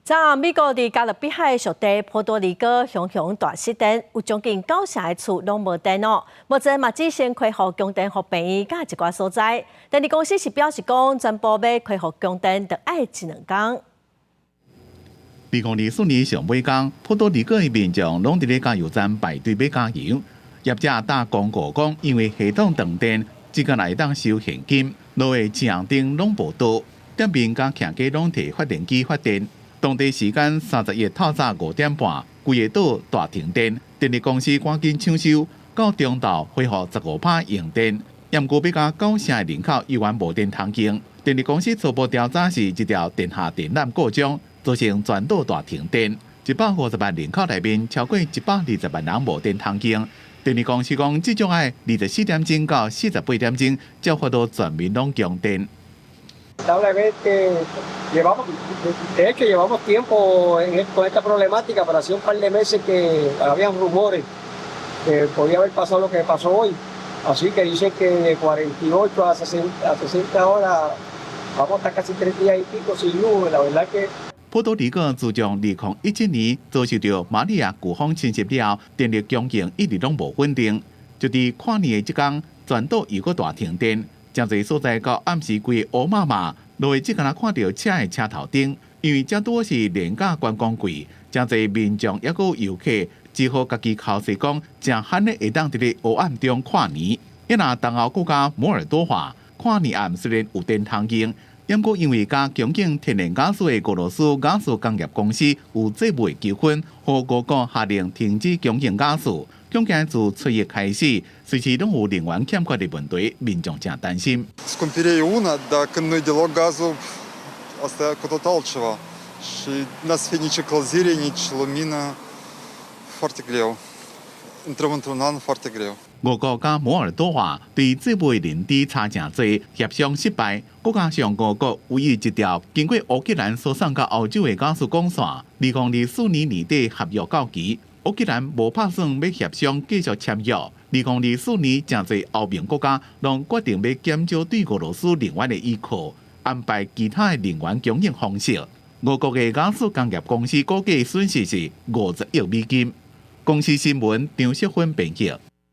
昨暗美國佇加勒比海屬地波多黎各雄雄大失電，有將近九成的厝攏無電哦。目前嘛只先恢復供電予病院佮一寡所在。電力公司是表示講，全部欲恢復供電，著愛一兩工。2024年上尾工，波多黎各的民眾攏佇咧加油站排隊欲加油。業者打廣告講，因為系統斷電，這個會當收現金，路的紅燈攏無倒，店面佮徛家攏提發電機發電。當地時間31透早5點半，規个島大停電，電力公司趕緊搶修，到中晝恢復15趴用電。毋過欲加九成的人口依然無電通用。電力公司初步調查是一條地下電纜故障，造成全島大停電。150萬人口內面，超過120萬人無電通用。電力公司講，至少愛24點鐘到48點鐘，才有法度全面攏供電。 Llevamos, de hecho, llevamos tiempo con esta problemática, pero hacía un par de meses que había rumores que podía haber pasado lo que pasó hoy. Así que dicen que de 48 a 60, a 60 horas vamos a estar casi 3 días y pico sin luz. La verdad que 波多黎各自從2017年遭受著瑪利亞颶風侵襲了後，電力供應一直攏無穩定。就佇跨年的這工，全島又閣大停電，誠濟所在到暗時規個烏麻麻，落去只敢若看著車的車頭燈，因為這拄是連假觀光季，誠濟民眾抑閣遊客只好家己剾洗講，誠罕的會當佇咧黑暗中跨年。抑若東歐國家摩爾多瓦跨年暗雖然有電通用，毋過因為佮供應天然瓦斯的俄羅斯瓦斯工業公司有債務糾紛，予俄國下令停止供應瓦斯。恐驚自初一開始，隨時攏有能源欠缺的問題，民眾誠擔心。 Scumpirea e una, dar când nu-i deloc gazul, asta e cu totul altceva. Și n-a să fie nici încălzire, nici lumină. Foarte greu. Intrăm într-un an foarte greu. 俄國佮摩爾多瓦對債務認知差誠濟，協商失敗。閣加上俄國唯一一條經過烏克蘭輸送到歐洲的瓦斯管線，2024年年底合約到期，烏克蘭無拍算欲協商繼續簽約。2024年，誠濟歐盟國家攏決定欲減少對俄羅斯能源的依靠，安排其他的能源供應方式。俄國的瓦斯工業公司估計損失是50億美金。公視新聞張淑芬編譯。